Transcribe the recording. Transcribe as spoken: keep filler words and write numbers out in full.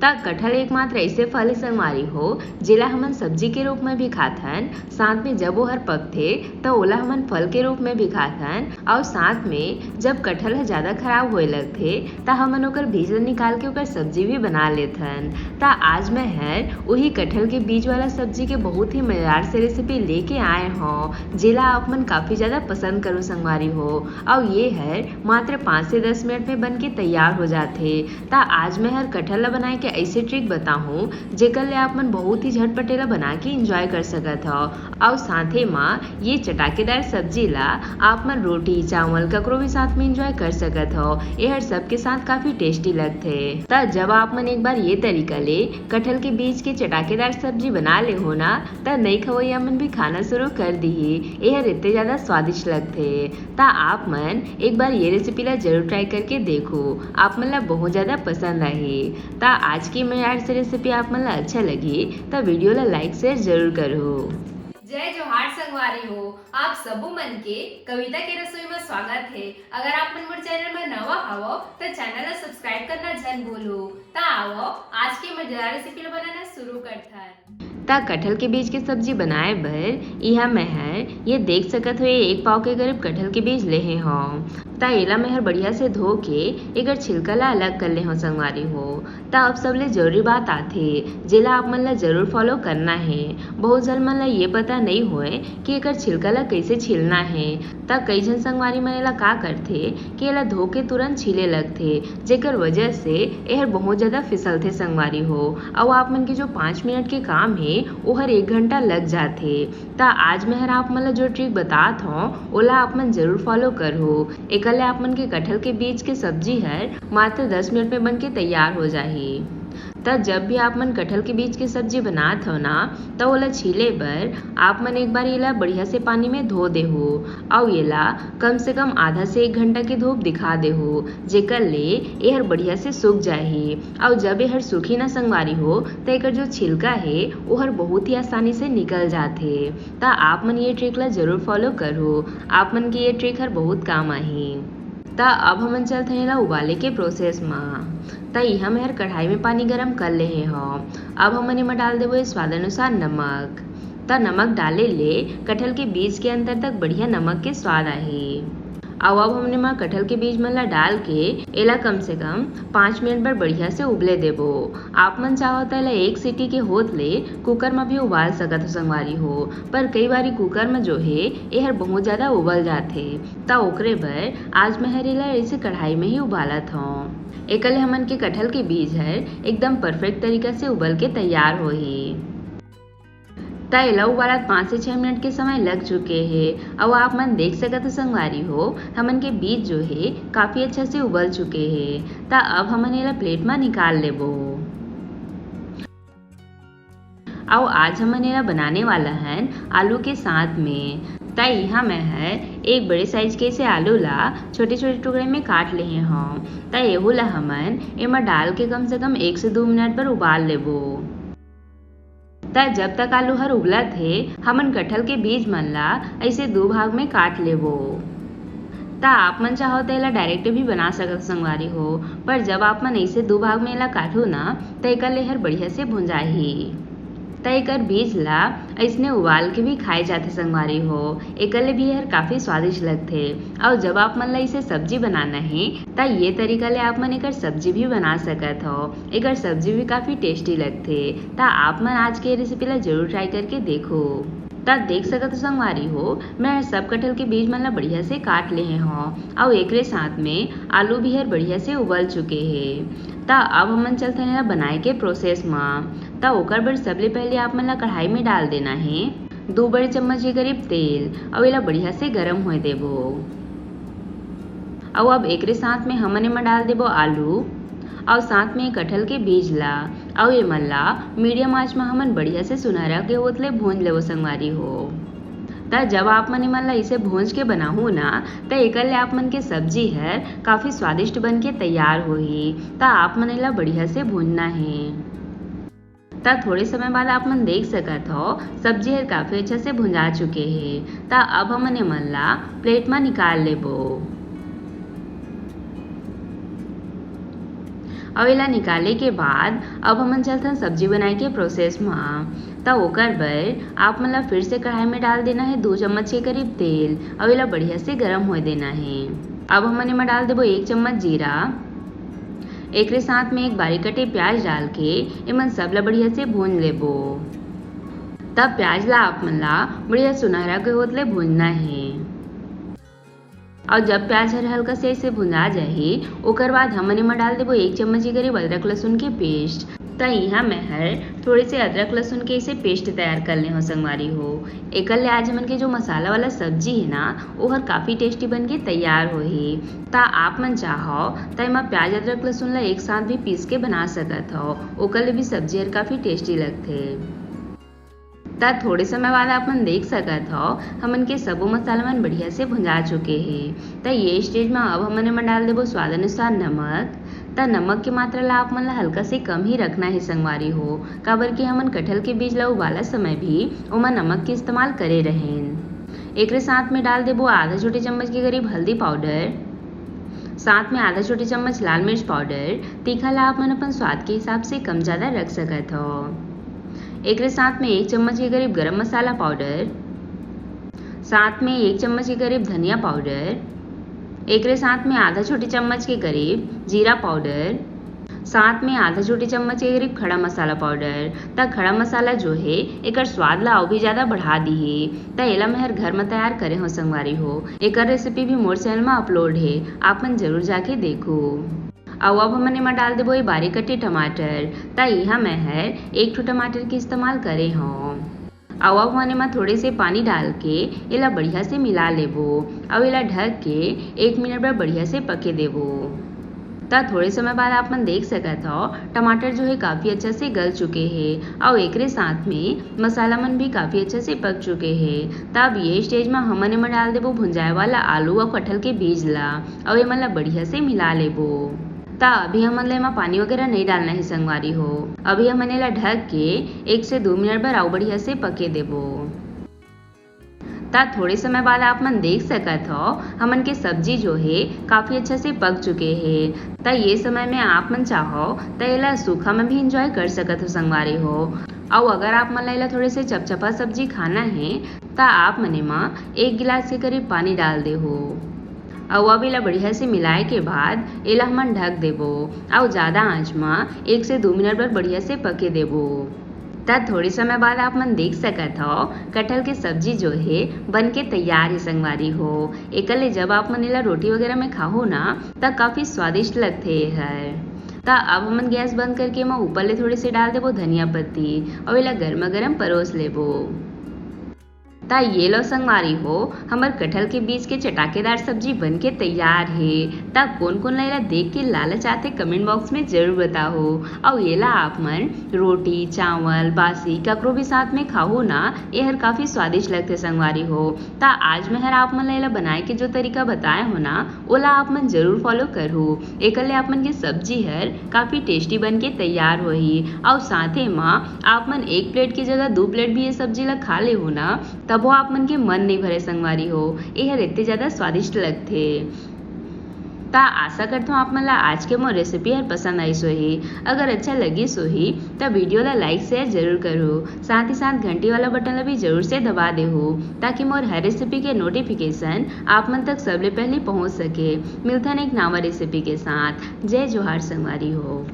त कटहल एकमात्र ऐसे फल हे संगवारी हो, जेला हमन सब्जी के रूप में भी खाथन, साथ में जब ओहर पकथे, त ओला हमन फल के रूप में भी खाथन, अउ साथ में जब कटहल ह ज्यादा खराब होए लगथे, त हमन ओकर बीज ल निकाल के ओकर सब्जी भी बना लेथन। त आज मैं हर उही कटहल के बीज वाला सब्जी के बहुत ही मजेदार से रेसिपी लेके आए हौं, जेला आप मन काफी ज्यादा पसंद करो संगवारी हो। अउ ये हर मात्र पाँच से दस मिनट में बन के तैयार हो जाथे। त आज मैं हर कटहल ला बनाए के ऐसे ट्रिक बताहूँ, जेकर ले आप मन बहुत ही झटपट एला बना के एंजॉय कर सकत हव। अउ साथे म ये चटाकेदार सब्जी ला आप मन रोटी, चावल, ककरो भी साथ में एंजॉय कर सकत हव। ये हर सबके साथ काफी टेस्टी लगथे। त जब आप मन एक बार ये तरीका ले कटहल के बीज के चटाकेदार सब्जी बना ले हो ना, त नई खवैया मन भी खाना शुरू कर दिही। ये हर इतने ज्यादा स्वादिष्ट लगथे। त आप मन एक बार ये रेसिपी ला जरूर ट्राई करके देखो, आप मन ला बहुत ज्यादा पसंद आही। त आज की मैं आज से रेसिपी आप मन ला अच्छा लगी, त वीडियो ला लाइक शेयर जरूर करो। जय जोहार संगवारी हो, आप सबो मन के कविता के रसोई में स्वागत है। अगर आप मन मोर चैनल में नवा हवो, त चैनल ला सब्सक्राइब करना झन भूलो। त आवो, आज के मजेदार रेसिपी ला बनाना शुरू करथन। त कटहल के बीज के सब्जी बनाए बर इहाँ मैं हर ये देख सकत हो, ये एक पाव के करीब कटहल के बीज लेहे हौं। त एला मैं हर बढ़िया से धो के एकर छिलका ला अलग कर ले हौं संगवारी हो। त अब सबले जरूरी बात आथे, जेला आप मन ला जरूर फॉलो करना हे। बहुत झन मन ला ये पता नई होए कि एकर छिलका ला कइसे छीलना हे। त कई झन संगवारी मन एला का करथे कि एला धो के तुरंत छीले लगथे, जेकर वजह से एहर बहुत ज्यादा फिसलथे संगवारी हो, अउ आप मन के जो पाँच मिनट के काम हे, ओहर एक घंटा लग जाथे। त आज मैं हर आप मन ला जो ट्रिक बतात हौं, ओला आप मन जरूर फॉलो करहू। एकर ले आप मन के कटहल के बीज के सब्जी हर मात्र दस मिनट में बन के तैयार हो जाही। त जब भी आप मन कटहल के बीज के सब्जी बनात हव ना, त ओला छीले बर आप मन एक बार एला बढ़िया से पानी में धो देहू, अउ एला कम से कम आधा से एक घंटा के धूप दिखा देहू, जेकर ले एहर बढ़िया से सूख जाही। अउ जब एहर सूखी ना संगवारी हो, त एकर जो छिलका हे, ओहर बहुत ही आसानी से निकल जाथे। त आप मन ये ट्रिक ला जरूर फॉलो करहू, आप मन के ये ट्रिक हर बहुत काम आही। त अब हमन चलथन एला उबाले के प्रोसेस म। त इहाँ मैं हर कढ़ाई में पानी गरम कर लेहे हौं। अब हमन एमा डाल देबो ये स्वाद अनुसार नमक। त नमक डाले ले कटहल के बीज के अंदर तक बढ़िया नमक के स्वाद आही। अउ अब हमन एमा कटहल के बीज मन ला डाल के एला कम से कम पाँच मिनट बर बढ़िया से उबले देबो। आप मन चाहो त एला एक सीटी के होत ले कुकर म भी उबाल सकत हो संगवारी हो, पर कई बारी कुकर म जो हे एहर बहुत ज्यादा उबल जाथे। त ओकरे बर आज मैं हर एला ऐसे कढ़ाई में ही उबालत हौं। एकर ले हमन के कटहल के बीज हर एकदम परफेक्ट तरीका से उबल के तैयार होही। त एला उबालत पाँच से छह मिनट के समय लग चुके हे, अउ आप मन देख सकत हो संगवारी हो, हमन के बीज जो हे काफी अच्छा से उबल चुके हे। त अब हमन एला प्लेट म निकाल लेबो। अउ आज हमन एला बनाने वाला हन आलू के साथ में। त इहाँ मैं हर एक बड़े साइज के ऐसे आलू ला छोटे-छोटे टुकड़े में काट लेहे हौं। त एहू ला हमन एमा डाल के कम से कम एक से दू मिनट बर उबाल लेबो। त जब तक आलू हर उबलत हे, हमन कटहल के बीज मन ला ऐसे दू भाग में काट लेबो। त आप मन चाहो त एला डायरेक्ट भी बना सकत संगवारी हो, पर जब आप मन ऐसे दू भाग में एला काटहू ना, त एकर ले हर बढ़िया से भुंजाही। त एकर बीज ला अइसने उबाल के भी खाए जाथे संगवारी हो, एकर ले भी हर काफी स्वादिष्ट लगथे। अउ जब आप मन ला इसे सब्जी बनाना हे, त ये तरीका ले आप मन एकर सब्जी भी बना सकत हव। एकर सब्जी भी काफी टेस्टी लगथे। त आप मन आज के रेसिपी ला जरूर ट्राई करके देखो। त देख सकत हो संगवारी हो, मैं सब कटहल के बीज मन ला बढ़िया से काट लेहे हव, अउ एकरे साथ में आलू भी हर बढ़िया से उबल चुके हे। त अब हमन चलथन एला बनाए के प्रोसेस म। त ओकर बर सबले पहले आप मन ला कढ़ाई में डाल देना हे दो बड़े चम्मच के करीब तेल, अउ एला बढ़िया से गरम होए देबो। अउ अब एकरे साथ में हमन एमा डाल देबो आलू, अउ साथ में कटहल के बीज ला, अउ एमन ला मीडियम आंच म हमन बढ़िया से सुनहरा के होत ले भूंज लेबो संगवारी हो। त जब आप मन एमन ला इसे भूंज के बनाहू ना, त एकर ले आप मन के सब्जी हर काफी स्वादिष्ट बन के तैयार होही। त आप मन एला बढ़िया से भूंजना हे। त थोड़े समय बाद आप मन देख सकत हव, सब्जी हर काफी अच्छा से भुंजा चुके हे। त अब हमन एमन ला प्लेट म निकाल लेबो। अउ एला निकाले के बाद अब हमन चलथन सब्जी बनाए के प्रोसेस म। त ओकर बर आप मन ला फिर से कढ़ाई में डाल देना हे दो चम्मच के करीब तेल, अउ एला बढ़िया से गरम होए देना हे। अब हमन एमा डाल देबो एक चम्मच जीरा, एकरे साथ में एक बारीक कटे प्याज डाल के एमन सब ला बढ़िया से भून लेबो। तब प्याज ला आप मन ला बढ़िया सुनहरा के होत ले भूनना हे। अउ जब प्याज हर हल्का से ऐसे भुंजा जाही, ओकर बाद हमन एमा डाल देबो एक चम्मच के करीब अदरक लहसुन के पेस्ट। त इहाँ मैं हर थोड़े से अदरक लहसुन के ऐसे पेस्ट तैयार कर ले हों संगवारी हो। एकर ले आज हमन के जो मसाला वाला सब्जी हे ना, ओहर काफी टेस्टी बन के तैयार होही। त आप मन चाहो त एमा प्याज अदरक लहसुन ला एक साथ भी पीस के बना सकत हो, ओकर ले भी सब्जी हर काफी टेस्टी लगथे। त थोड़े समय बाद आप मन देख सकत हो, हमन के सबो मसाला मन बढ़िया से भुंजा चुके हे। त ये स्टेज म अब हमन एमा डाल देबो स्वाद अनुसार नमक। त नमक के मात्रा ला आप मन ला हल्का से कम ही रखना हे संगवारी हो, काबर कि हमन कटहल के बीज ला उबालत समय भी ओमा नमक के इस्तेमाल करे रहेन। एकरे साथ में डाल देबो आधा छोटे चम्मच के करीब हल्दी पाउडर, साथ में आधा छोटे चम्मच लाल मिर्च पाउडर। तीखा ला आप मन अपन स्वाद के हिसाब से कम ज्यादा रख सकत हो। एकरे साथ में एक चम्मच के करीब गरम मसाला पाउडर, साथ में एक चम्मच के करीब धनिया पाउडर, एकरे साथ में आधा छोटे चम्मच के करीब जीरा पाउडर, साथ में आधा छोटे चम्मच के करीब खड़ा मसाला पाउडर। त खड़ा मसाला जो हे, एकर स्वाद ला अउ भी ज्यादा बढ़ा दिही। त एला मैं हर घर म तैयार करे हों संगवारी हो। एकर रेसिपी भी मोर चैनल म अपलोड हे, आप मन जरूर जाके देखो। अउ अब हमन एमा डाल देबो ये बारीक कटे टमाटर। त इहाँ मैं हर एक ठो टमाटर के इस्तेमाल करे हों। अउ अब हमन एमा थोड़े से पानी डाल के एला बढ़िया से मिला लेबो, अउ एला ढक के एक मिनट बर बढ़िया से पके देबो। त थोड़े समय बाद आप मन देख सकत हो, टमाटर जो हे काफी अच्छा से गल चुके हे, अउ एकरे साथ में मसाला मन भी काफी अच्छा से पक चुके हे। त अब ये स्टेज म हमन एमा डाल देबो भुंजाए वाला आलू अउ कटहल के बीज ला, अउ एमन ला बढ़िया से मिला लेबो। त अभी हमन ला एमा पानी वगैरह नहीं डालना हे संगवारी हो। अभी हमन एला ढक के एक से दो मिनट बर अउ बढ़िया से पके देबो। त थोड़े समय बाद आप मन देख सकत हो, हमन के सब्जी जो हे काफी अच्छा से पक चुके हे। त ये समय में आप मन चाहो त एला सूखा में भी एंजॉय कर सकत हो संगवारी हो। अउ अगर आप मन ला एला थोड़े से चपचपा सब्जी खाना हे, त आप मन एमा एक गिलास के करीब पानी डाल देहो। अउ अब एला बढ़िया से मिलाए के बाद एला हमन ढक देबो, अउ ज्यादा आंच म एक से दो मिनट बर बढ़िया से पके देबो। त थोड़े समय बाद आप मन देख सकत हो, कटहल के सब्जी जो हे बन के तैयार हे संगवारी हो। एकर ले जब आप मन एला रोटी वगैरह में खाहो ना, त काफी स्वादिष्ट लगथे एहर। त अब हमन गैस बंद करके एमा ऊपर ले थोड़े से डाल देबो धनिया पत्ती, अउ एला गरमा गरम परोस लेबो। त ये लो संगवारी हो, हमर कटहल के बीज के चटाकेदार सब्जी बन के तैयार हे। त कोन कोन ला एला देख के लालच आथे, कमेंट बॉक्स में जरूर बताहो। अउ एला आप मन रोटी, चावल, बासी, ककरो भी साथ में खाहो ना, एहर काफी स्वादिष्ट लगथे संगवारी हो। त आज मैं हर आप मन ला एला बनाए के जो तरीका बताए हो ना, ओला आप मन जरूर फॉलो करहू। एकर ले आप मन के सब्जी हर काफी टेस्टी बन के तैयार होही, अउ साथे म आप मन एक प्लेट के जगह दो प्लेट भी ये सब्जी ला खा लेहू ना, तभो आप मन के मन नइ भरे संगवारी हो, एहर एते ज्यादा स्वादिष्ट लगथे। त आशा करथों आप मन ला आज के मोर रेसिपी हर पसंद आइस होही। अगर अच्छा लगिस होही त वीडियो ला लाइक शेयर जरूर करहू, साथ ही साथ घंटी वाला बटन ला भी जरूर से दबा देहू, ताकि मोर हर रेसिपी के नोटिफिकेशन आप मन तक सबले पहले पहुंच सके। मिलथन एक नावा रेसिपी के साथ। जय जोहार संगवारी हो।